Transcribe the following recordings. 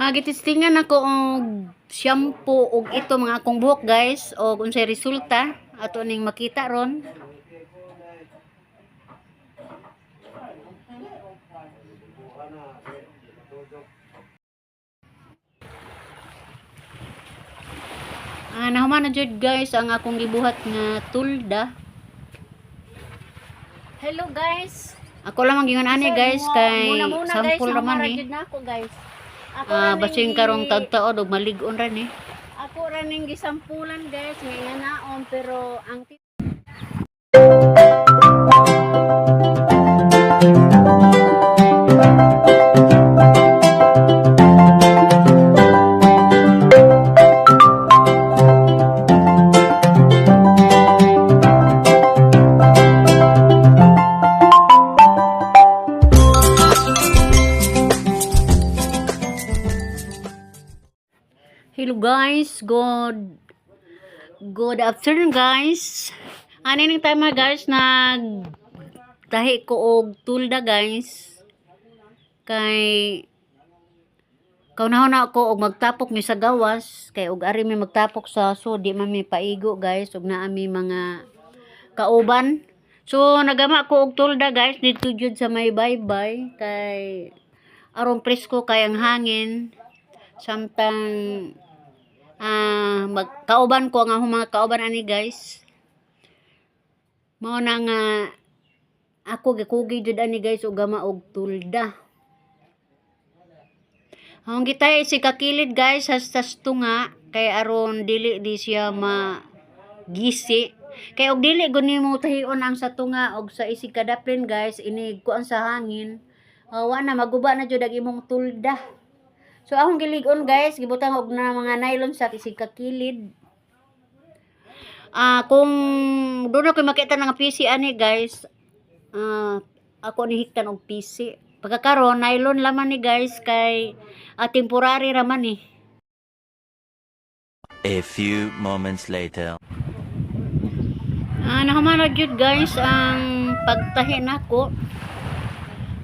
Gitestingan ako og shampoo og ito mga akong buhok, guys, og unsay resulta ato ning makita ron. Nahuman na jud, guys, ang akong gibuhat nga tulda. Hello, guys. Ako lamang gingon ani, guys, kay Muna-muna, guys, sample raman nahuman eh. jud na ako, guys. Ako ra ning Basin karong tagtaod og malig-on ra ni. Ako ra ning gisampulan, guys, nga naon pero ang Hello guys, good afternoon, guys. Ani ning time, guys, nag tahi ko og tulda, guys. Kay kaunahon na ako og magtapok mi sa gawas kay og ari mi magtapok sa, so di man mi paigo, guys, og naa mi mga kauban. So nagama ko og tulda, guys, dito jud sa may baybay kay aron presko kay ang hangin. Samtang magkauban ko ang akong mga kauban ani, guys. Mao na nga ako gikugi jud ani, guys, og gama og tulda. Ang gitay si kakilid, guys, hasta tunga kay aron dili di siya magisi. Kay og dili gud nimo tahion ang sa tunga og sa isig kadaplin, guys, inig kuan sa hangin. Wa na maguba na jud ang imong tulda. So akong gilig-on, guys, gibutang og na mga nylon sa isig kakilid. Kung doon ako makita ng PC ani, guys, ako ni hiktan og PC. Pagkakaron nylon laman ni, guys, kay temporary raman ni. A few moments later. Nahuman na jud, guys, ang pagtahi nako.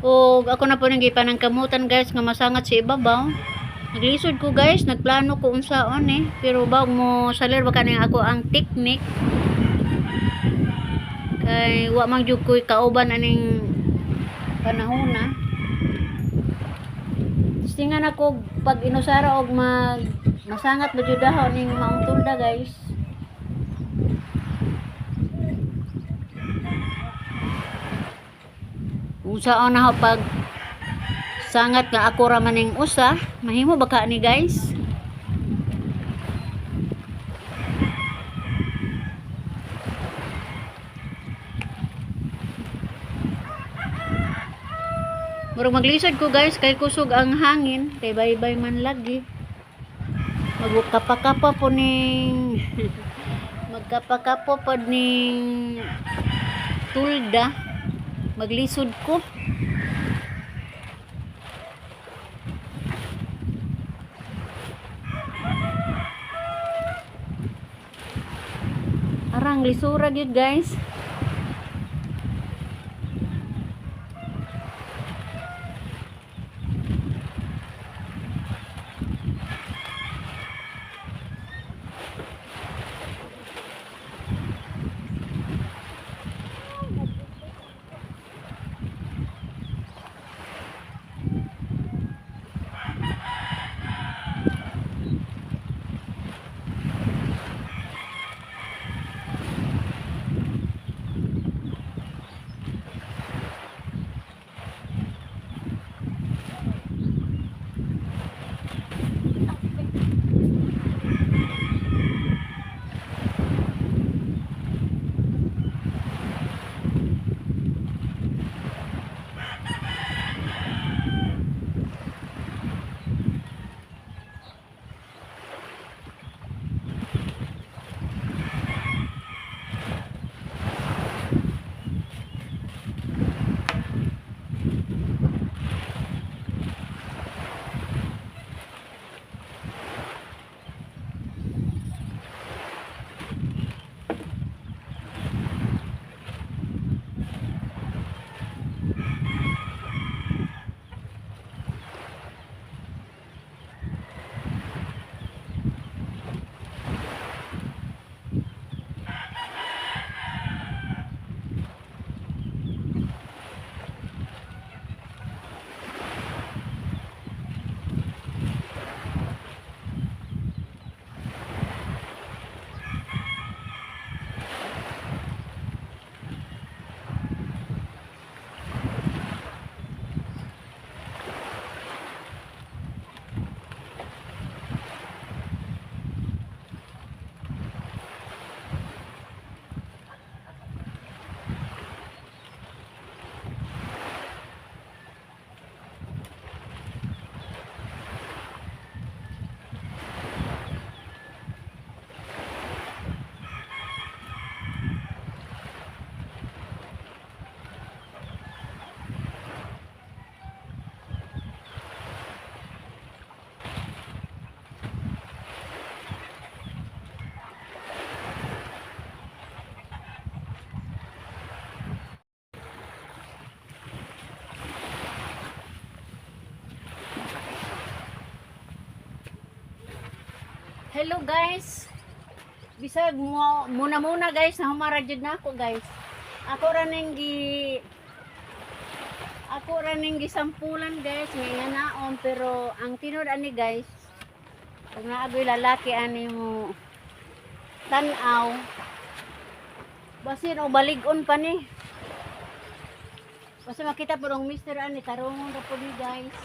Og ako na po nang gipanangkamutan, guys, nga masangat sa ibabaw. Naglisod ko, guys, nagplano ko unsaon eh, pero bag mo salir baka ning ako ang technique. Kay wa man jud ko'y kauban aning panahon na. Tingan ako pag inusara og mag masangat ba jud daw ning maong tulda, guys. Unsaon na ho pag sangat nga ako ra man ning usa, mahimo ba ka ni, guys? Murag maglisod ko, guys, kay kusog ang hangin, kay baybay man lagi. Magkapa-kapa po ning magkapa-kapa pod ning tulda. Maglisod ko. Arang lisura gyud, guys. Hello guys. Bisag mo muna muna guys, nahumara jud na ako guys. Ako ra ning gisampulan guys, nga naon, pero ang tinuod ani guys, kung naagoy lalaki ani mo tan-aw, basin o balig-on pa ni. Basta makita po ang mister ani, tarungon ra po ni guys.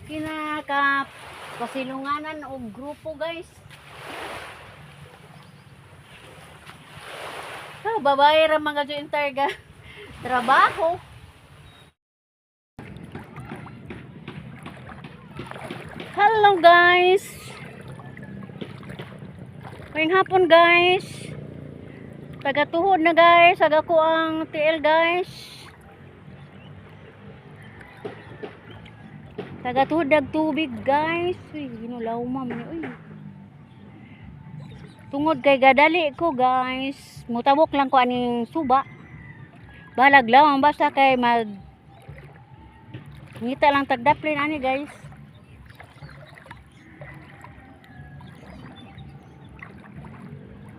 Okay na ka pasilunganan og grupo guys. Ha, babae ra mga jointer ga. Trabaho. Hello guys. Ngayong hapon guys. Tagatuhod na guys. Aga ko ang TL guys. Tagatuhod dag tubig guys. Uy, ginulaw man ni uy. Tungod kay gadali ko guys. Mutabok lang ko aning suba. Balag lang basta kay mag ngita lang tagdaplin ani guys.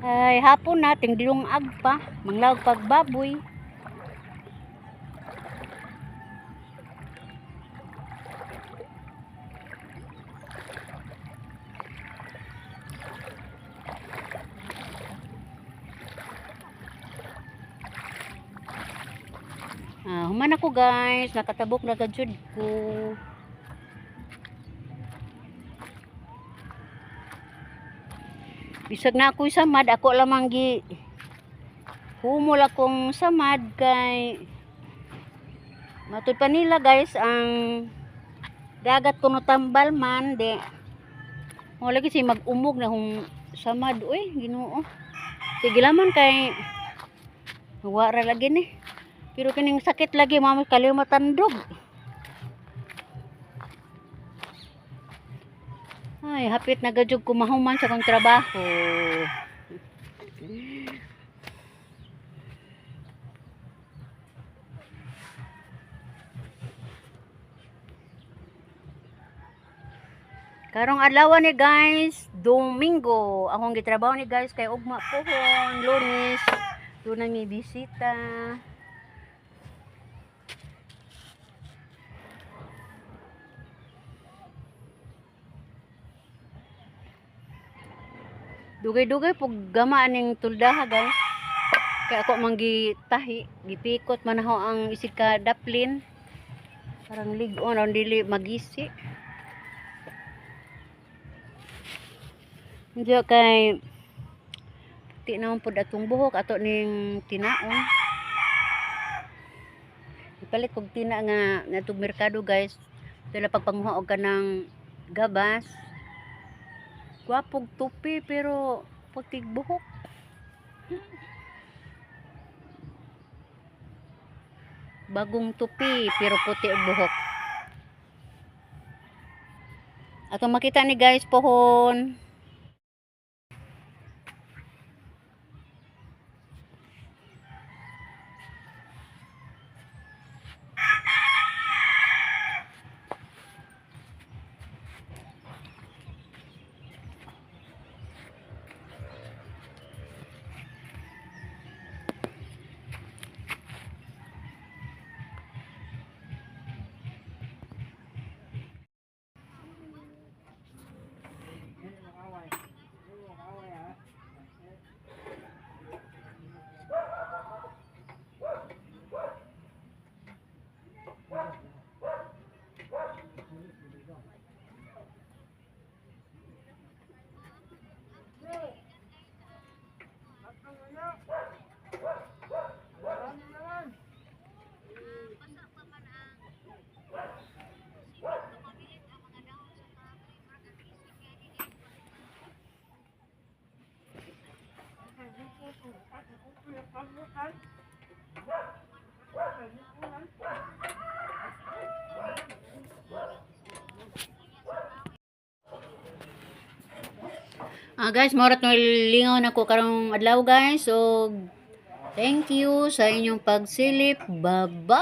Ay hapon na tingdilong ag pa, manglawag pagbaboy. Ah, human ako guys, nakatabok na gajud ko. Bisag na ako'y samad, ako lamang gi humol akong samad kay matud pa nila guys ang dagat kuno tambal man de. Mo lagi si mag-umog na hong samad uy, Ginoo. Sige laman kay wa ra lagi ni. Pero kining sakit lagi mama kaliw matandog. Ay, hapit na gadyog kumahuman sa akong trabaho. Karong adlaw ni guys, Domingo. Akong gitrabaho ni guys kay ugma pohon, Lunes. Doon na may bisita. Dugay-dugay pug gama aning tuldaha guys. Kay ako man gitahi, gipikot man ako ang isig ka daplin. Parang lig-on aron dili magisi. Diyo kay puti naman pud atong buhok ato ning tinaon. Ipalit kog tina nga natug merkado guys. Dala pagpanguha og kanang gabas. Gwapog tupi pero putig buhok. Bagong tupi pero puti ang buhok. Atong makita ni guys pohon. Ah guys, morat no lingaw na ko karong adlaw guys. So Thank you sa inyong pagsilip. Bye-bye!